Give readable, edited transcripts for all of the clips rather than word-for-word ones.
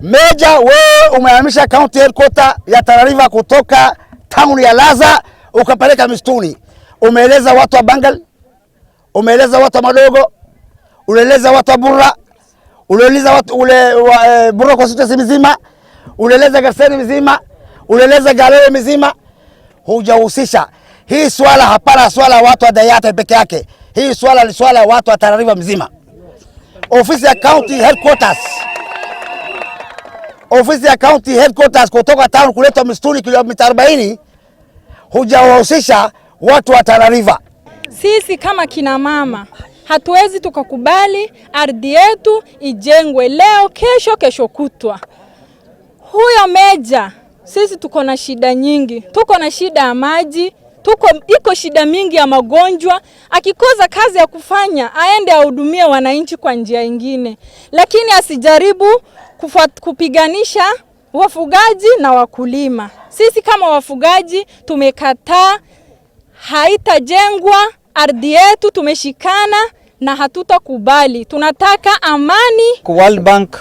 Meja, wewe umehamisha county headquarter ya Tana River kutoka town ya Laza ukapeleka misituni. Umeeleza watu wa Bangal, umeeleza watu wa Madogo, ulieleza watu wa Burra, ulieleza watu ule wa, Burra constituency mzima, ulieleza Garseni mzima, ulieleza Galewe mzima, hujahusisha hii swala. Hapana swala watu wa Dayata peke yake, hii swala ni swala watu wa Tana River mzima. Ofisi ya county headquarters, ofisi ya county headquarters kutoka town kuletwa msituni kilomita 40, hujawahusisha watu wa Tana River. Sisi kama kina mama hatuwezi tukakubali ardhi yetu ijengwe leo, kesho, kesho kutwa. Huyo meja, sisi tuko na shida nyingi, tuko na shida ya maji, tuko iko shida mingi ya magonjwa. Akikosa kazi ya kufanya aende ahudumie wananchi kwa njia ingine, lakini asijaribu kupiganisha wafugaji na wakulima. Sisi kama wafugaji tumekataa, haitajengwa ardhi yetu, tumeshikana na hatutakubali. Tunataka amani. World Bank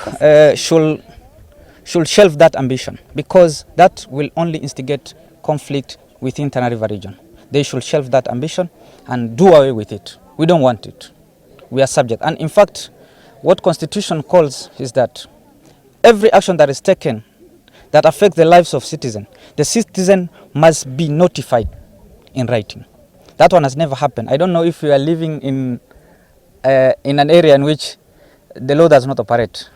should shelve that ambition because that will only instigate conflict within Tana River region. They should shelve that ambition and do away with it. We don't want it. We are subject. And in fact, what constitution calls is that every action that is taken that affects the lives of citizens, the citizen must be notified in writing. That one has never happened. I don't know if you are living in an area in which the law does not operate.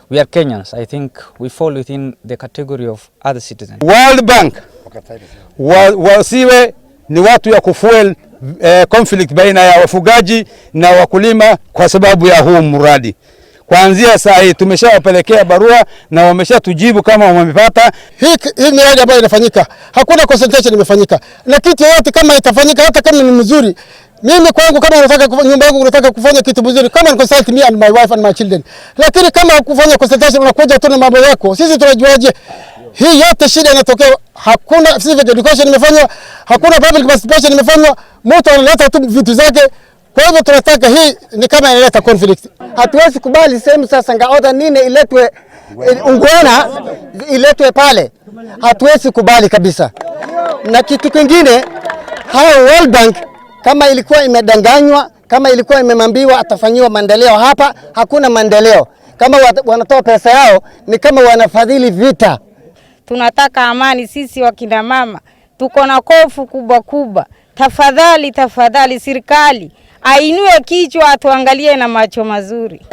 We are Kenyans. I think we fall within the category of other citizens. World Bank wasiwe ni watu ya kufuel conflict baina ya wafugaji na wakulima kwa sababu ya huu mradi. Kuanzia saa hii tumeshawapelekea barua na wameshatujibu kama wamepata. Hii miradi ambayo inafanyika hakuna consultation imefanyika, na kitu yoyote kama itafanyika, hata kama ni mzuri, mimi kwangu kama unataka nyumba yangu unataka kufanya kitu mzuri, kama consult me and my wife and my children, lakini kama kufanya consultation unakuja tu na mambo yako, sisi tunajuaje? Hii yote shida inatokea, hakuna civic education imefanywa, hakuna public participation imefanywa, mtu analeta tu vitu zake. Kwa hivyo tunataka hii ni kama inaleta conflict. Hatuwezi kubali sehemu sasa ngaoda nine iletwe Ungwana iletwe pale, hatuwezi kubali kabisa. Na kitu kingine, hao World Bank kama ilikuwa imedanganywa, kama ilikuwa imemambiwa atafanyiwa maendeleo hapa, hakuna maendeleo. Kama wanatoa pesa yao ni kama wanafadhili vita. Tunataka amani sisi wakina mama, tuko na hofu kubwa kubwa. Tafadhali, tafadhali serikali ainue kichwa atuangalie na macho mazuri.